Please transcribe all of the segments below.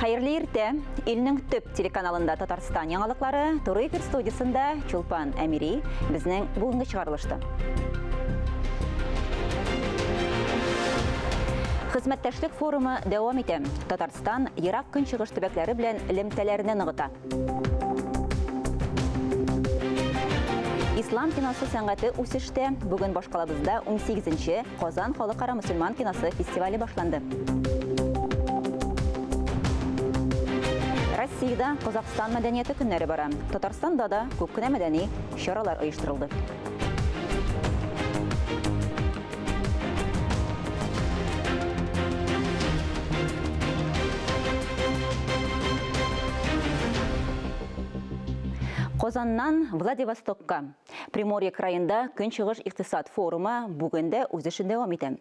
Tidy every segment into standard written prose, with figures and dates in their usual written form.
Хәерле иртә! Илнең төп телеканалында Татарстан яңалыклары, туры эфир студиясендә Чулпан Әмири безнең бүгенге чыгарылышта. Хезмәттәшлек форумы дәвам итә. Татарстан Ерак Көнчыгыш төбәкләре белән элемтәләрне ныгыта. Ислам киносы сәнгате үсештә. Бүген башкалабызда 18-нче Казан халыкара мөселман киносы фестивале башланды. Россиядә Казахстан мәдәнияте көннәре бара. Татарстанда да күп кенә мәдәни чаралар оештырылды. Казаннан Владивостокка. Приморье краенда Көнчыгыш икътисад форумы бүген дә үз эшен дәвам итә.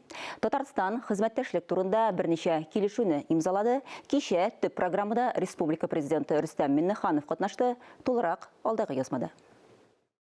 Татарстан хезмәттәшлек турында берничә килешүне имзалады. Кичә төп программада республика Президенты Рөстәм Миңнеханов катнашты. Тулырак алдагы язмада.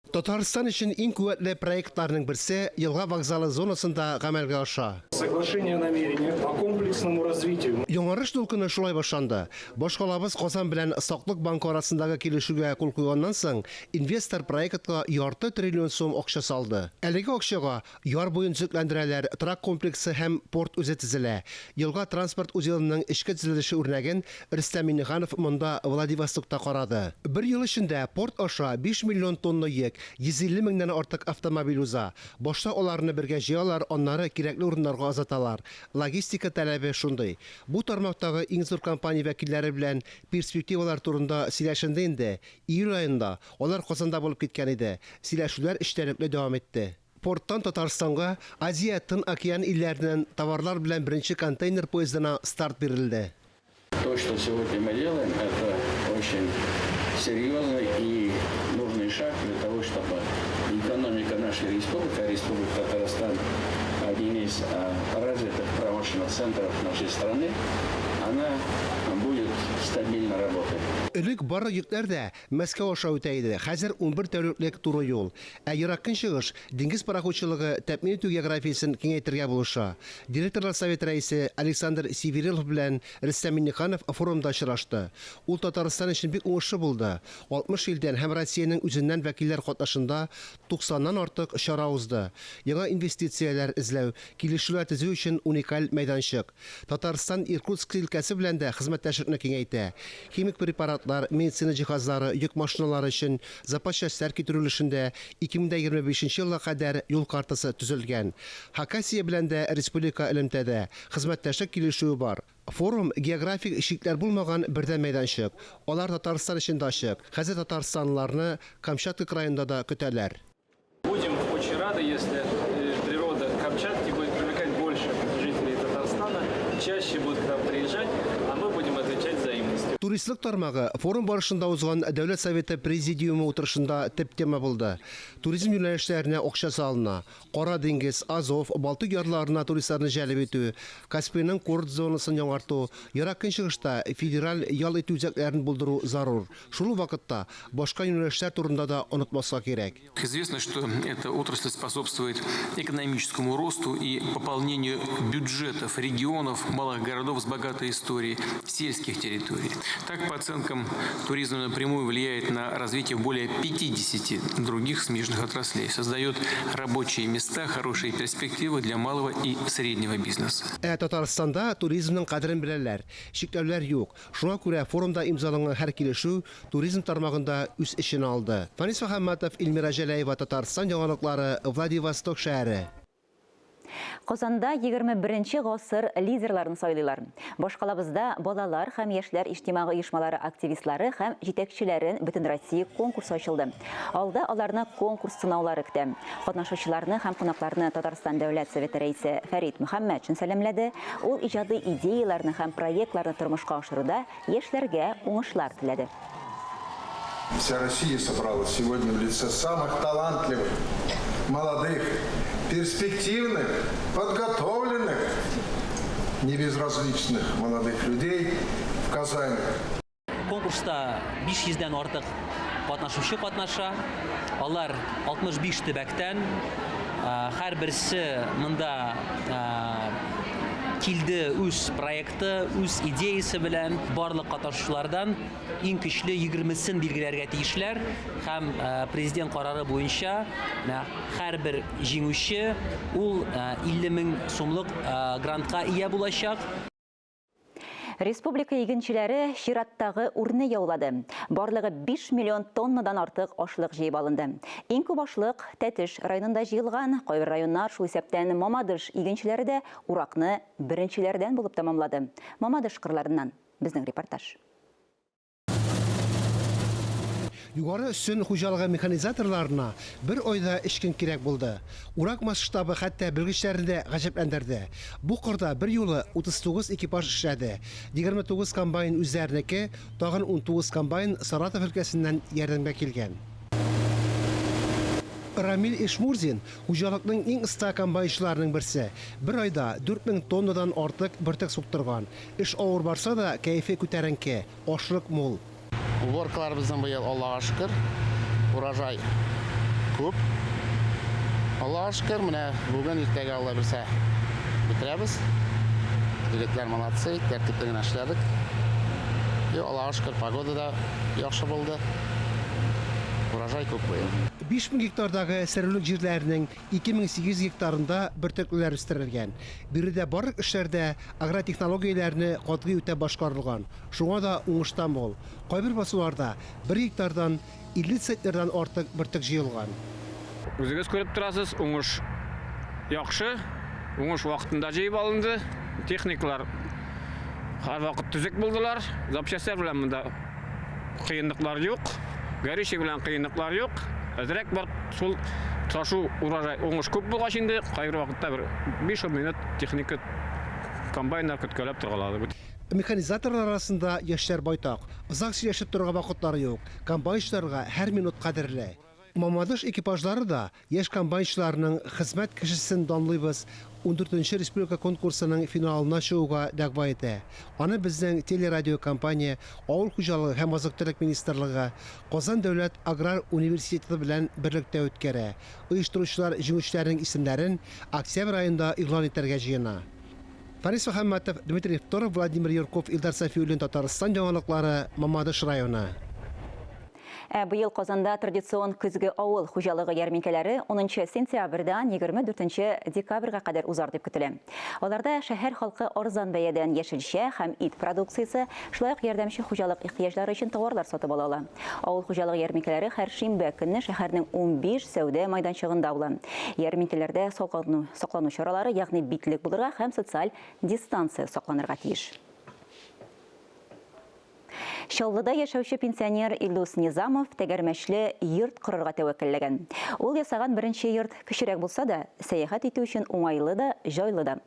Татарстан өчен иң куәтле проектларның берсе елга вокзалы зонасында гамәлгә аша. Соглашение о намерениях по комплексному развитию. Яңарыш дулкыны шулай башланды. Башкалабыз Казан белән Саклык банкы арасындагы килешүгә кул куйганнан соң, инвестор проектка ярты триллион сум акча салды. Әлеге акчага Яр буен төзекләндерәләр, торак комплексы һәм порт үзе төзелә. Елга транспорт узелының эчке төзелеше үрнәген Рөстәм Миңнеханов монда Владивостокта карады. Бер ел эчендә порт аша 5 миллион тонна йөк, 150 меңнән артык автомобиль уза. Башта аларны бергә җыялар, аннары кирәкле урыннарга озаталар. Логистика таләбе шундый. Бу тармактагы иң зур компания вәкилләре белән перспективалар турында сөйләшенде инде. Июль аенда алар Казанда булып киткән иде. Сөйләшүләр эчтәлекле дәвам итте. Порттан Татарстанга Азия-Тын океан илләреннән товарлар белән беренче контейнер поездына старт бирелде. То, что сегодня мы делаем, это очень серьезный и нужный шаг для того, чтобы экономика нашей республики, а Республика Татарстан один из развитых промышленных центров нашей страны, она будет стабильно работать. Элек барлык йөкләр дә Мәскәү аша үтә иде, хәзер 11 тәүлеклек туры юл. Ә Ерак Көнчыгыш диңгез пароходчылыгы тәэмин итү географиясен киңәйтергә булыша. Директорлар советы рәисе Александр Северилов белән Рөстәм Миңнеханов форумда очрашты. Ул Татарстан өчен бик уңышлы булды. 60 илдән һәм Россиянең үзеннән вәкилләр катнашында 90 нан артык чара узды. Яңа инвестицияләр эзләү, килешүләр төзү өчен уникаль мәйданчык. Татарстан Иркутск өлкәсе белән дә хезмәттәшлекне киңәйтә. Химик препаратлар, медицина җиһазлары, йөк машиналары өчен запас частьләр китерү өлешендә 2025 нче елга кадәр юл картасы төзелгән. Хакасия белән дә республика элемтәдә, хезмәттәшлек килешүе бар. Форум, географик чикләр булмаган бердәм мәйданчык. Алар Татарстан өчен дә ачык. Хәзер татарстанлыларны Камчатка краенда да көтәләр. Будем очень рады, если природа Камчатки будет привлекать больше жителей Татарстана, чаще будут к нам приезжать, а мы будем отвечать взаимностью. Туристлык тармагы форум барышында узган Дәүләт Советы Президиумы утырышында төп тема булды. Туризм юнәлешләренә акча салына. Кара диңгез, Азов, Балтыйк ярларына туристларны җәлеп итү, Каспийның курорт зонасын яңарту, Ерак Көнчыгышта федераль ял итү үзәкләрен булдыру зарур. Шул ук вакытта башка юнәлешләр турында да онытмаска кирәк. Известно, что эта отрасль способствует экономическому росту и пополнению бюджетов регионов, малых городов с богатой историей, сельских территорий. Так, по оценкам, туризм напрямую влияет на развитие более 50 других смежных отраслей, создает рабочие места, хорошие перспективы для малого и среднего бизнеса. Ә Татарстанда туризмның кадерен беләләр, чикләүләр юк. Шуңа күрә форумда имзаланган һәр килешү туризм тармагында үз эшен алды. Фанис Мөхәммәтов, Эльмира Җәләева, Татарстан яңалыклары, Владивосток шәһәре. Казанда 21 гасыр лидерларын сайлыйлар. Башкалабызда балалар һәм яшьләр иҗтимагый оешмалары активистлары һәм җитәкчеләрен Бөтенроссия конкурсы ачылды. Алда аларны конкурс сынаулары көтә. Катнашучыларны һәм кунакларны Татарстан Дәүләт Советы рәисе Фәрит Мөхәммәтшин сәламләде. Ул иҗади идеяләрне һәм проектларны тормышка ашыруда яшьләргә уңышлар теләде. Вся Россия собралась сегодня в лице самых талантливых, молодых, перспективных, подготовленных, небезразличных молодых людей в Казани. Конкурста 500 дән артык катнашучы катнаша. Алар 65 төбәктән. Һәрберсе монда килде үз проекты, үз идеясе белән. Барлык катнашучылардан иң көчле егермесен билгеләргә тиешләр һәм президент карары буенча менә һәрбер җиңүче ул 50 мең сумлык грантка ия булачак. Республика игенчеләре чираттагы үрне яулады. Барлыгы 5 миллион тоннадан артык ашлык җыеп алынды. Иң күп ашлык Тәтеш районында җыелган. Кайбер районнар, шул исәптән Мамадыш игенчеләре дә уракны беренчеләрдән булып тәмамлады. Мамадыш кырларыннан безнең репортаж. Югары Өстен хуҗалыгы механизаторларына бер айда өч көн кирәк булды. Урак масштабы хәтта белгечләрне дә гаҗәпләндерде. Бу кырда берьюлы 39 экипаж эшләде. 29 комбайн үзләренеке, тагын 19 комбайн Саратов өлкәсеннән ярдәмгә килгән. Рамил Ишмурзин хуҗалыкның иң оста комбайнчыларының берсе. Бер айда 4000 тоннадан артык бөртек суктырган. Эш авыр барса да, кәефе күтәренке, ашлык мул. Уборкалар безнең быел, Аллага шөкер, урожай күп. Аллага шөкер, менә бүген, иртәгә, Алла бирсә, бетерәбез. Егетләр молодцы, тәртипле генә эшләдек. И Аллага шөкер, погода да яхшы булды. Урожай күп быел. 5000 гектардагы сөрүлек җирләренең 2800 гектарында бөртеклеләр үстерелгән. Биредә барлык эшләр дә агротехнологияләрне катгый үтәп башкарылган. Шуңа да уңыш та мул. Кайбер басуларда бер гектардан 50 центнердан артык бөртек җыелган. Үзегез күреп торасыз, уңыш яхшы, уңыш вакытында җыеп алынды. Техникалар һәрвакыт төзек булдылар. Запчастьлар белән монда кыенлыклар юк. Горючий белән кыенлыклар юк. Әзрәк бар шул ташу урожай уңыш күп булгач инде кайбер вакытта бер 5-10 минут техника комбайннар көткәләп торгалады. Механизаторлар арасында яшьләр байтак. Озак сөйләшеп торырга вакытлары юк. Комбайнчыларга һәр минут кадерле. Мамадыш экипажлары да яшь комбайнчыларның хезмәт кешесен данлыйбыз ундүртенче республика конкурсының финалына чыгуга дәгъва итә. Аны безнең телерадиокомпания, Авыл хуҗалыгы һәм азык-төлек министрлыгы, Казан дәүләт аграр университеты белән берлектә үткәрә. Оештыручылар җиңүчеләрнең исемнәрен октябрь аенда игълан итәргә җыена. Фарис Мөхәммәтов, Дмитрий Второв, Владимир Юрков, Илдар Сафиуллин, Татарстан яңалыклары, Мамадыш районы. Ә быел Казанда традицион көзге авыл хуҗалыгы ярминкәләре унынчы сентябрьдән 24 декабрьгә кадәр узар дип көтелә. Аларда шәһәр халкы арзан бәядән яшелчә һәм ит продукциясе, шулай ук ярдәмче хуҗалык ихтыяҗлары өчен товарлар сатып ала ала. Авыл хуҗалыгы ярминкәләре һәр шимбә көнне шәһәрнең 15 сәүдә майданчыгында була. Ярминкәләрдә саклану, саклану чаралары, ягъни битлек булырга һәм социаль дистанция сакланырга тиеш. Чаллыда яшәүче пенсионер Илдус Низамов тәгәрмәчле йорт корырга тәвәккәлләгән. Ул ясаган беренче йорт кечерәк булса да, сәяхәт итү өчен уңайлы да, җайлы да.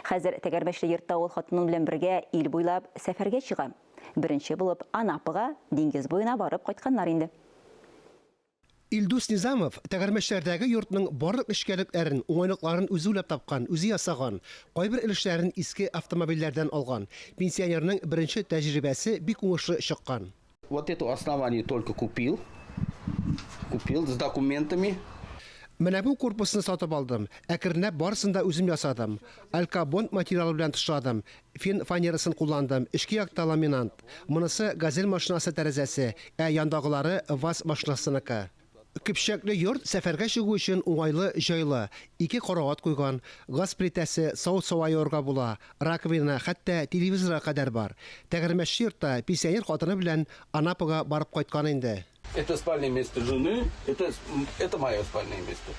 Хәзер тәгәрмәчле йортта ул хатыны белән бергә ил буйлап сәфәргә чыга. Беренче булып Анапага, диңгез буена барып кайтканнар инде. Илдус Низамов тәгәрмәчләрдәге йортның барлык нечкәлекләрен, уңайлыкларын үзе уйлап тапкан, үзе ясаган. Кайбер өлешләрен иске автомобильләрдән алган. Пенсионерның беренче тәҗрибәсе бик уңышлы чыккан. Вот это основание только купил. Купил с документами. Менә бу корпусны сатып алдым. Әкренләп барысын да үзем ясадым. Алькабонд материалы белән тышладым. Фин фанерасын кулландым, эчке якта ламинант. Монысы Газель машинасы тәрәзәсе, ә яндагылары ВАЗ машинасыныкы. Көпчәкле йорт сәфәргә чыгу өчен уңайлы, җайлы. Ике карават куйган, газ плитәсе, савыт-саба юарга була, раковина, хәтта телевизорга кадәр бар. Тәгәрмәчче йортта пенсионер хатыны белән Анапага барып кайткан инде. Это спальное место жены, это, это мое спальное место.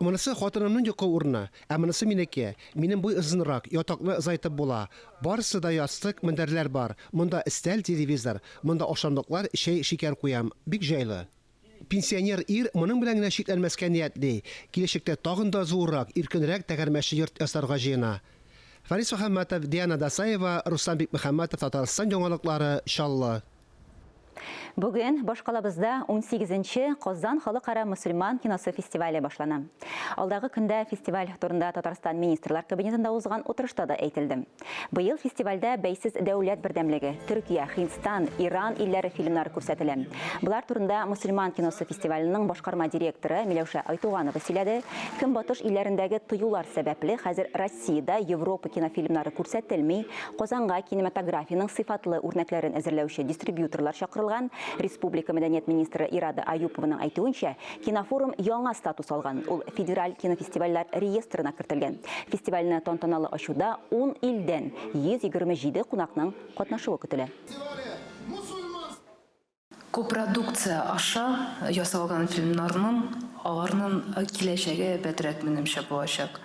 Монысы хатынымның йокы урыны, ә монысы минеке. Минем буй озынрак, ятакны озайтып була. Барысы да ястык, мендәрләр бар. Монда өстәл, телевизор. Монда ашамлыклар, чәй, шикәр куям. Бик җайлы. Пенсионер ир моның белән генә чикләнмәскә ниятли. Киләчәктә тагын да зуррак, иркенрәк тәгәрмәчле йорт ясарга җыена. Фарис Мөхәммәтов, Диана Дасаева, Руслан Бикмөхәммәтов, Татарстан яңалыклары, Чаллы. Бүген башкалабызда 18нче Казан халыкара мөселман киносы фестивале башлана. Алдагы көндә фестиваль турында Татарстан Министрлар Кабинетында узган утырышта да әйтелде. Быел фестивальдә бәйсез дәүләт бердәмлеге, Төркия, Һиндстан, Иран илләре фильмнары күрсәтелә. Болар турында мөселман киносы фестиваленең башкарма директоры Миләүшә Айтуганова сөйләде. Көнбатыш илләрендәге тыюлар сәбәпле, хәзер Россиядә Европа кинофильмнары күрсәтелми. Казанга кинематографиянең сыйфатлы үрнәкләрен әзерләүче дистрибьюторлар чакырылган. Республика мәдәният министры Ирада Аюпованың әйтүенчә, кинофорум яңа статус алган. Ул федераль кинофестивальләр реестрына кертелгән. Фестивальне тантаналы ачуда ун илдән 127 кунакның катнашуы көтелә. Копродукция аша ясалган фильмнарның, аларның киләчәге әйбәтрәк, минемчә, булачак.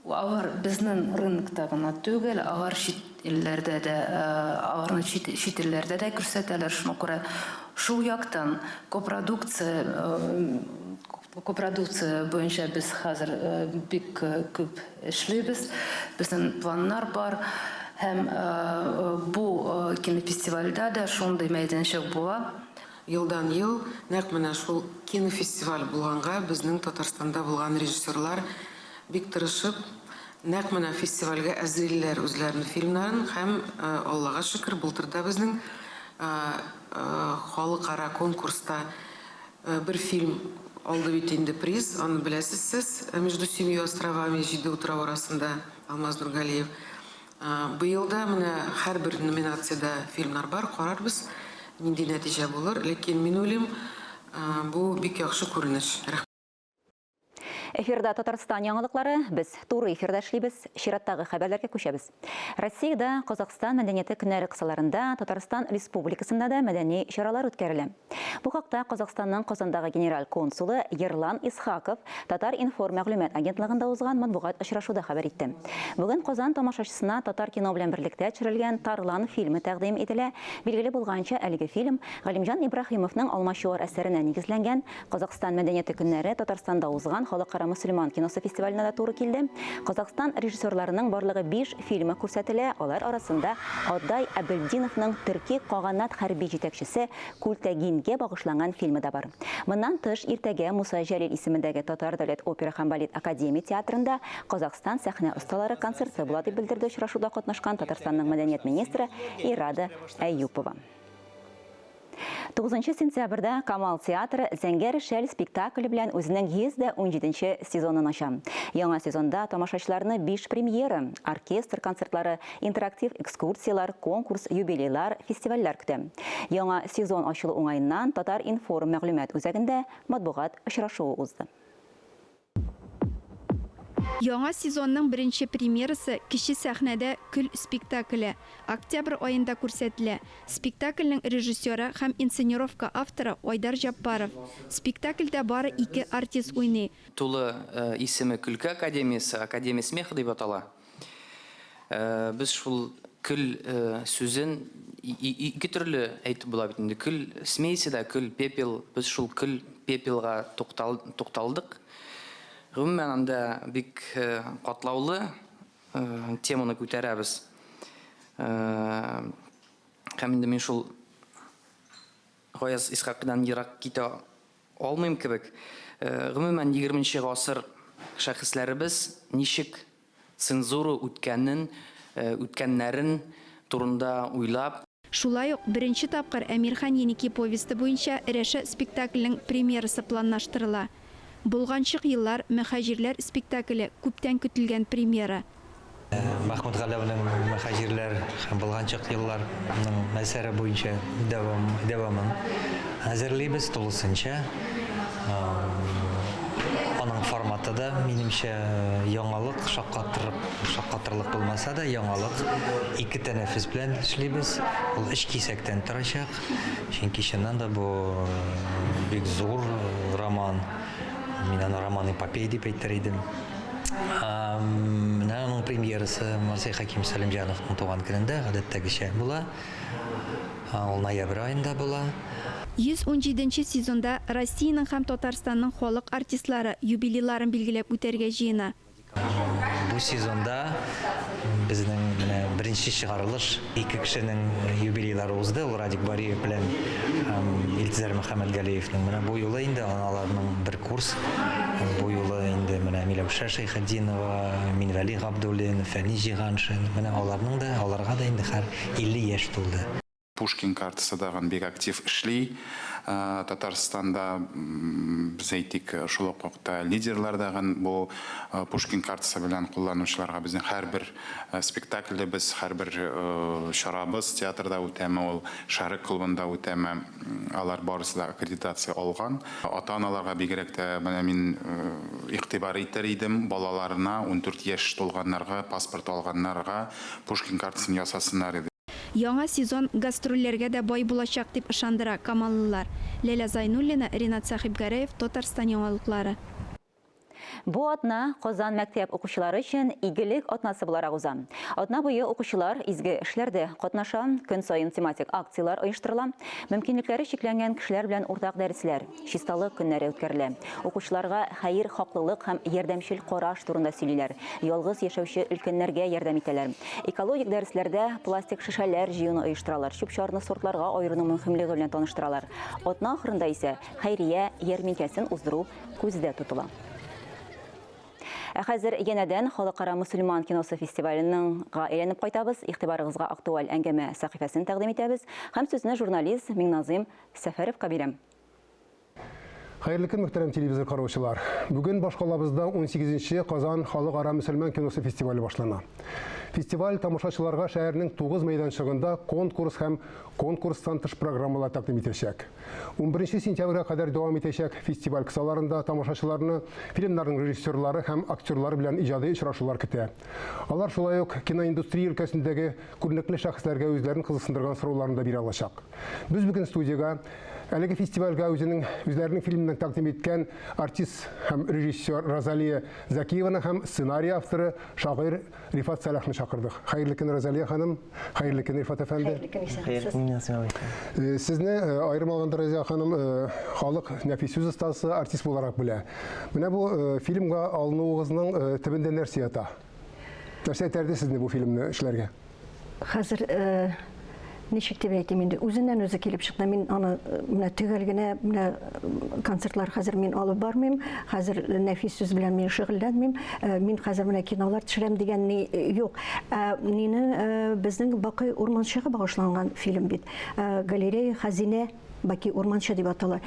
Алар безнең рынокта гына түгел, алар чит илләрдә дә, аларны чит, чит илләрдә дә күрсәтәләр. Шуңа күрә шул яктан копродукция, копродукция буенча без хәзер бик күп Эшлибез, безнең планнар бар һәм бу кинофестивальдә дә шундый мәйданчык була. Елдан-ел нәкъ менә шул кинофестиваль булганга безнең Татарстанда булган режиссерлар бик тырышып нәкъ менә фестивальгә әзерлиләр үзләренең фильмнарын һәм Аллага шөкер былтыр да безнең халыкара конкурста Бер фильм алды бит инде приз, аны беләсез сез, Между семью островами, Җиде утрау арасында, Алмаз Нургалиев. Быел да менә һәрбер номинациядә фильмнар бар, карарбыз, нинди нәтиҗә булыр. Ләкин мин уйлыйм, бу бик яхшы күренеш. Рәхмәт. Эфирда Татарстан яңалыклары. Без туры эфирда эшлибез. Чираттагы хәбәрләргә күчәбез. Россиядә Казахстан мәдәнияте көннәре кысаларында Татарстан Республикасында да мәдәни чаралар үткәрелә. Бу хакта Казахстанның Казандагы генераль консулы Ерлан Исхаков Татар-информ мәгълүмат агентлыгында узган матбугат очрашуда хәбәр итте. Бүген Казан тамашачысына татар кино белән берлектә төшерелгән Тарлан фильмы тәкъдим ителә. Билгеле булганча, әлеге фильм Галимҗан Ибраһимовның Алмачуар әсәренә нигезләнгән. Казахстан мәдәнияте көннәре Татарстанда узган Халыкара мөселман киносы фестиваленә дә туры килде. Казахстан режиссерларының барлыгы биш фильмы күрсәтелә, алар арасында Адай Әбелдиновның төрки каганат хәрби җитәкчесе Күлтәгингә багышланган фильмы да бар. Моннан тыш, иртәгә Муса Җәлил исемендәге Татар дәүләт опера һәм балет академия театрында Казахстан сәхнә осталары концерты була, дип белдерде очрашуда катнашкан Татарстанның мәдәният министры Ирада Әюпова. 9 сентябрьдә Камал театры Зәңгәр шәл спектакле белән үзенең 117 нче сезонын ача. Яңа сезонда тамашачыларны 5 премьера, оркестр концертлары, интерактив экскурсияләр, конкурс, юбилейлар, фестивальләр көтә. Яңа сезон ачылу уңаеннан Татар-информ мәгълүмат үзәгендә матбугат очрашуы узды. Яңа сезонның беренче премьерасы кече сәхнәдә Көл спектакле октябрь аенда күрсәтелә. Спектакльнең режиссеры һәм инсценировка авторы Айдар Җаббаров. Спектакльдә бары ике артист уйный. Тулы исеме Көлке академиясе, Академия смеха дип атала. Без шул көл сүзен ике төрле әйтеп була бит инде. Көл смейся да, көл, пепел. Без шул көл, пепелга тукталдык. Гомумән, анда бик катлаулы теманы күтәрәбез. Һәм инде мин шул Гаяз Исхакыйдан ерак китә алмыйм кебек. Гомумән, егерменче гасыр шәхесләребез ничек цензура үткәнен, үткәннәрен турында уйлап. Шулай ук беренче тапкыр Әмирхан Еники повесте буенча Рәшә спектакленең премьерасы планлаштырыла. Болганчык еллар, мөһаҗирләр спектакле күптән көтелгән премьера. Мәхмүт Галәүнең Мөһаҗирләр һәм Болганчык еллар ның әсәре буенча дәвам, дәвамын әзерлибез тулысынча. Аның форматы да, минемчә, яңалык, шаккатырып, шаккатырлык булмаса да, яңалык. Ике тәнәфес белән эшлибез. Ул өч кисәктән торачак. Чөнки чыннан да бу бик зур роман. Мин аны роман-эпопея дип әйтер идем. Менә аның премьерасы Марсель Хәким Сәлимҗановның туган көнендә гадәттәгечә була. Ул ноябрь аенда була. 117 нче сезонда Россиянең һәм Татарстанның халык артистлары юбилейларын билгеләп үтәргә җыена. Бу сезонда Безнең менә беренче чыгарылыш ике кешенең юбилейлары узды, ул Радик Бариев белән Илтизар Мөхәммәтгалиевнең. Менә бу юлы инде аналарның бер курс. Бу юлы инде менә Миләүшә Шәйхетдинова, Минвәли Габдуллин, Фәнис Җиһаншин, менә аларның да, аларга да инде хәр 50 яшь тулды. Пушкин картасы тагын бик актив эшли. Татарстанда, без әйтик, шул ук вакытта лидерлар тагын бу Пушкин картасы белән кулланучыларга безнең һәрбер спектаклебез, һәрбер чарабыз театрда үтәме ул, Шәрык клубында үтәме, алар барысы да аккредитация алган. Ата-аналарга бигрәк тә менә мин игътибар итәр идем, балаларына, 14 яшь тулганнарга, паспорт алганнарга Пушкин картасын ясасыннар иде. Яңа сезон гастрольләргә дә бай булачак, дип ышандыра камаллылар. Ләлә Зайнуллина, Ринат Сәхибгәрәев, Татарстан яңалыклары. Бу атна Казан мәктәп укучылары өчен Игелек атнасы буларак уза. Атна буе укучылар изге эшләрдә катнаша, көн саен тематик акцияләр оештырыла, мөмкинлекләре чикләнгән кешеләр белән уртак дәресләр, Чисталык көннәре үткәрелә. Укучыларга хәер хаклылык һәм ярдәмчел караш турында сөйлиләр, ялгыз яшәүче өлкәннәргә ярдәм итәләр. Экологик дәресләрдә пластик шешәләр җыюны оештыралар, чүп-чарны сортларга аеруның мөһимлеге белән таныштыралар. Атна ахырында исә хәйрия ярминкәсен уздыру күздә тотыла. Ә хәзер янәдән Халыкара мөселман киносы фестиваленең га әйләнеп кайтабыз. Игътибарыгызга актуаль әңгәмә сәхифәсен тәкъдим итәбез. Һәм сүзне журналист Миңназыйм Сәфәровка бирәм. Хәерле көн, мөхтәрәм телевизор караучылар. Бүген башкалабызда 18-нче Казан халыкара мөселман киносы фестивале башлана. Фестиваль тамашачыларга шәһәрнең 9 мәйданчыгында конкурс һәм конкурстан тыш программалар тәкъдим итәчәк. 11 сентябрьгә кадәр дәвам итәчәк фестиваль кысаларында тамашачыларны фильмнарның режиссерлары һәм актерлары белән иҗади очрашулар көтә. Алар шулай ук киноиндустрия өлкәсендәге күренекле шәхесләргә үзләрен кызыксындырган сорауларын да бирә алачак. Без бүген студиягә әлеге фестивальгә үзенең үзләренең фильмын тәкъдим иткән артист һәм режиссер Розалия Закиеваны һәм сценарий авторы шагыйрь Рифат Сәлахны чакырдык. Хәерле көн, Розалия ханым. Хәерле көн, Рифат әфәнде. Хәерле көн, исәнмесез. Э, сезне э, аерым алганда, Розалия ханым, э, халык нәфис сүз остасы, артист буларак белә. Менә бу фильмга алынуыгызның төбендә нәрсә ята? Нәрсә этәрде сезне бу фильмны эшләргә? Хәзер э, ничек дип әйтим инде, үзеннән үзе килеп чыкты. Мин аны э, менә төгәл генә менә э, концертлар хәзер мин алып бармыйм, хәзер нәфис сүз белән мин шөгыльләнмим. Мин хәзер менә кинолар төшерәм дигән ни юк. Ә мине безнең Бакый Урманчыга багышланган фильм бит. Галерея Хәзинә Баки Урманчы дип атала.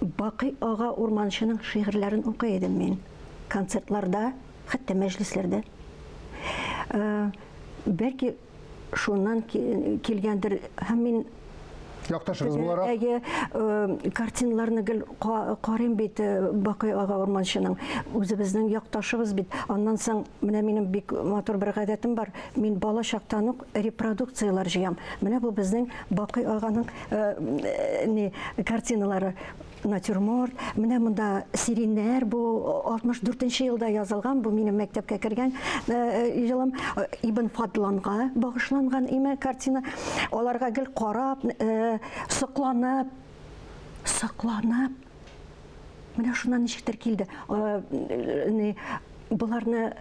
Бакый ага Урманчының шигырьләрен укый идем мин концертларда, хәтта мәҗлесләрдә. Э, бәлки шуннан килгәндер һәм мин Якташыгыз буларак? Әйе, э, картиналарны гел карыйм бит э, Бакый ага Урманчының. Үзебезнең якташыбыз бит. Аннан соң менә минем бик матур бер гадәтем бар. Мин бала чактан ук репродукцияләр җыям. Менә бу безнең Бакый аганың ни картиналары натюрморт. Менә монда сириннәр, бу 64 нче елда язылган, бу минем мәктәпкә кергән елым. Ибн Фадланга багышланган име картина. Аларга гел карап, сокланып, сокланып. Менә шуннан ничектер килде. Ни, боларны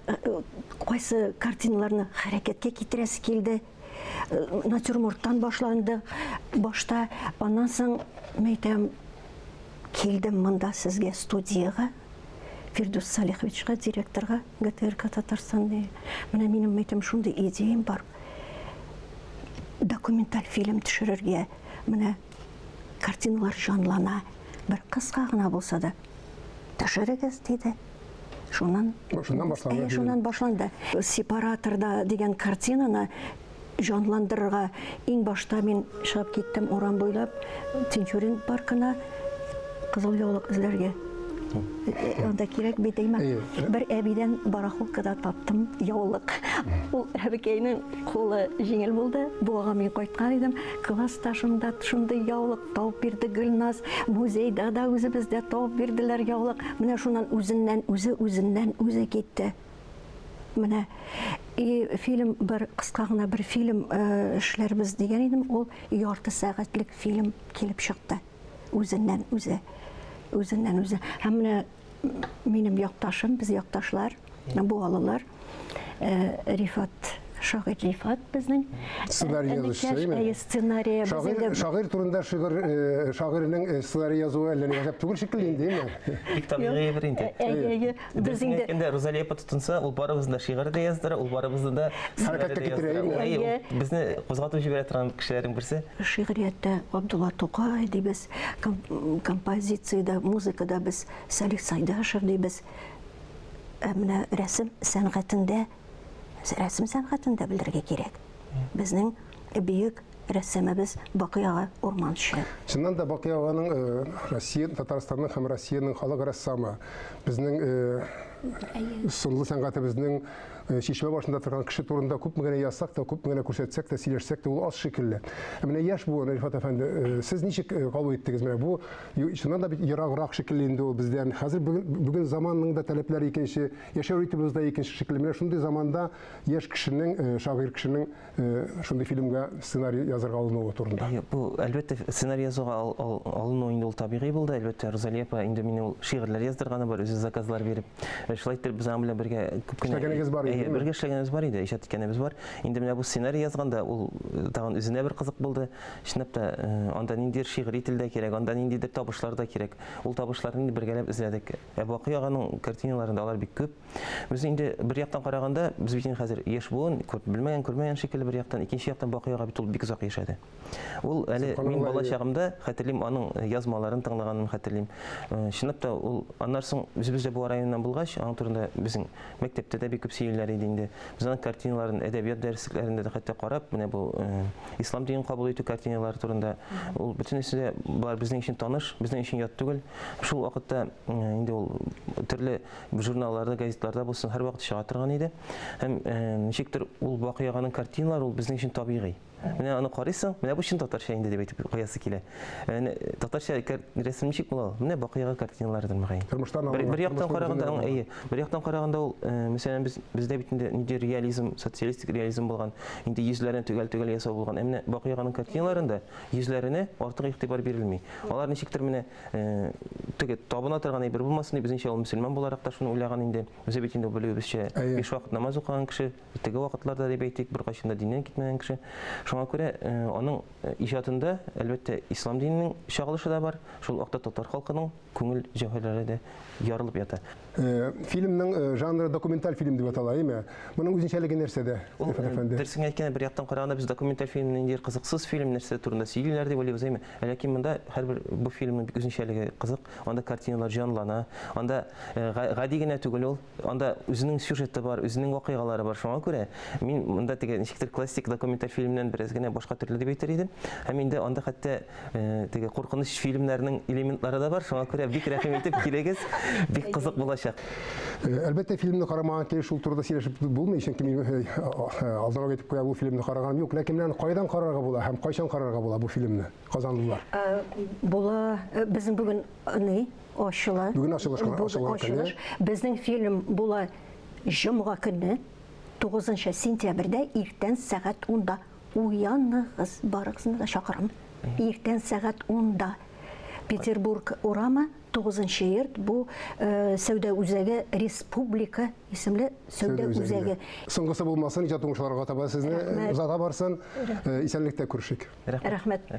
кайсы картиналарны хәрәкәткә китерәсе килде. Натюрморттан башланды башта, аннан соң мәйтәм, килдем монда сезгә студиягә, Фирдүс Салиховичка, директорга ГТРК Татарстан. Менә минем мәйтәм шундый идеям бар. Документаль фильм төшерергә. Менә картиналар җанлана. Бер кыска гына булса да төшерегез, диде. Шуннан Шуннан башланды. Әйе, шуннан башланды. Сепараторда дигән картинаны җанландырырга иң башта мин чыгып киттем урам буйлап Тинчурин паркына кызыл яулык эзләргә. Анда кирәк бит, әйме? Бер әбидән барахолкада таптым яулык. Ул әбекәйнең кулы җиңел булды. Буага мин кайткан идем. Класста шунда шундый яулык Табып бирде Гөлназ. Музейда да үзебездә табып бирделәр яулык. Менә шуннан үзеннән үзе, үзеннән үзе китте. Менә и фильм бер кыска гына бер фильм э, эшләрбез дигән идем, ул ярты сәгатьлек фильм килеп чыкты. Үзеннән үзе. Үзеннән үзе. Һәм менә минем якташым, без якташлар, буалылар. Рифат, шагыйрь Рифат безнең. Сценарий язучысы, әйеме? Әйе, сценарий. Шагыйрь, шагыйрь турында шигырь, шагыйрьнең сценарий язуы әллә ни гаҗәп түгел шикелле инде, әйеме? Бик табигый әйбер инде. Әйе, әйе. Без инде әйткәндә, Рузалия апа тотынса, ул барыбызны да шигырь дә яздыра, ул барыбызны да хәрәкәткә китерә, әйеме? Әйе, ул безне кузгатып җибәрә торган кешеләрнең берсе. Шигърияттә Габдулла Тукай дибез, композициядә, музыкада без Салих Сайдашев дибез. Ә менә рәсем сәнгатендә, рәсем сәнгатендә белергә кирәк. Безнең бөек рәссамыбыз Бакый ага Урманчы. Чыннан да Бакый аганың э, Россия, Татарстанның һәм Россиянең халык рәссамы, безнең э, сынлы сәнгатебезнең э, чишмә башында торган кеше турында күпме генә язсак та, күпме генә күрсәтсәк тә, сөйләшсәк тә, ул аз шикелле. Ә менә яшь буын, Рифат әфәнде, сез ничек кабул иттегез менә бу Чыннан да бит ераграк шикелле инде ул бездән. Хәзер бүген, бүген заманның да таләпләре икенче, яшәү ритмыбыз да икенче шикелле. Менә шундый заманда яшь кешенең, э, шагыйрь кешенең э, шундый фильмга сценарий язарга алынуы турында. Әйе, бу, әлбәттә, сценарий язуга ал, ал, алыну инде ул табигый булды. Әлбәттә, Рузалия апа инде мине ул шигырьләр яздырганы бар, үзе заказлар биреп. Э, шулай итеп без аның белән бергә күп кенә Эшләгәнегез бар иде, Әйе, бергә эшләгәнебез бар иде, иҗат иткәнебез бар. Инде менә бу сценарий язганда ул тагын үзенә бер кызык булды. Чынлап та, анда ниндидер шигъри тел дә кирәк, анда ниндидер табышлар да кирәк. Ул табышларны инде бергәләп эзләдек. Ә Бакый аганың картиналарында алар бик күп. Без инде бер яктан караганда, без бит инде хәзер яшь буын, күп белмәгән, күрмәгән шикелле бер яктан, икенче яктан Бакый ага бит ул бик озак яшәде. Ул әле мин бала чагымда хәтерлим, аның язмаларын тыңлаганын хәтерлим. Чынлап та ул аннан соң үзебез дә Буа районыннан булгач, аның турында безнең Мәктәптә дә бик күп сөйлиләр иде инде. Без аның картиналарын әдәбият дәреслекләрендә дә хәтта карап, менә бу э, ислам динен кабул итү картиналары турында ул бөтенесе дә бар безнең өчен таныш, безнең өчен ят түгел. Шул вакытта э, инде ул төрле журналларда, газетларда булсын һәрвакыт чыга торган иде. Һәм э, ничектер ул Бакый аганың картиналары ул безнең өчен табигый. Менә аны карыйсың, менә бу чын татарча инде дип әйтеп куясы килә. Әнә татарча рәсем ничек була ул? Менә Бакыяга картиналарыдыр мөгаен. Тормыштан бер, бер яктан караганда, әйе, бер яктан караганда ул, э, мәсәлән, без бездә бит инде нинди реализм, социалистик реализм булган, инде йөзләрен төгәл-төгәл ясау булган. Ә менә Бакыяганың картиналарында йөзләренә артык игътибар бирелми. Алар ничектер менә э, теге табына торган әйбер булмасын дип, үзенчә ул мөселман буларак та шуны уйлаган инде. Үзе бит инде белүебезчә, биш вакыт намаз укыган кеше, Теге вакытларда дип әйтик, беркайчан да диннән китмәгән кеше. Шуңа күрә э, аның э, иҗатында, әлбәттә, ислам диненең чагылышы да бар, шул вакытта татар халкының күңел җәүһәрләре дә ярылып ята. Э, фильмның жанры документаль фильм дип атала, әйме? Моның үзенчәлеге нәрсәдә, Ул, дөресен әйткәндә, бер яктан караганда без документаль фильм ниндидер кызыксыз фильм, нәрсә турында сөйлиләр дип уйлыйбыз, әйме? Ләкин монда һәрбер бу фильмның бик үзенчәлеге кызык. Анда картиналар җанлана, анда гади генә түгел ул. Анда үзенең сюжеты бар, үзенең вакыйгалары бар. Шуңа күрә мин монда теге ничектер классик документаль фильмнән бераз генә башка төрле дип әйтер идем. Һәм инде анда хәтта э, теге куркыныч фильмнарның элементлары да бар. Шуңа күрә бик рәхим итеп килегез, бик кызык булачак. Э, әлбәттә, фильмны карамаган килеш ул турыда сөйләшеп булмый, чөнки мин э, алдан ук әйтеп куям, бу фильмны караганым юк. Ләкин менә кайдан карарга була һәм кайчан карарга була бу фильмны, казанлылар? Була, безнең бүген ни? Ачыла. Бүген ачылыш кына, ачылган көне. Ачылыш. Безнең фильм була җомга көне, 9 сентябрьдә иртән сәгать 10-да. Уяныгыз, барыгызны да чакырам. Иртән сәгать 10-да. Петербург урамы, 9 йорт, бу э, сәүдә үзәге Республика исемле сәүдә үзәге. Соңгысы булмасын, иҗат уңышларга таба сезне озата барсын. Э, исәнлектә күрешик. Рәхмәт.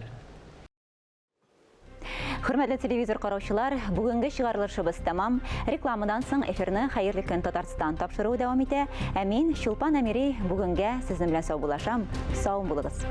Хөрмәтле телевизор караучылар, бүгенге чыгарылышыбыз тәмам. Рекламадан соң эфирны Хәерле көн Татарстан тапшыруы дәвам итә. Ә мин Чулпан Әмири бүгенгә сезнең белән саубуллашам. Сау булыгыз.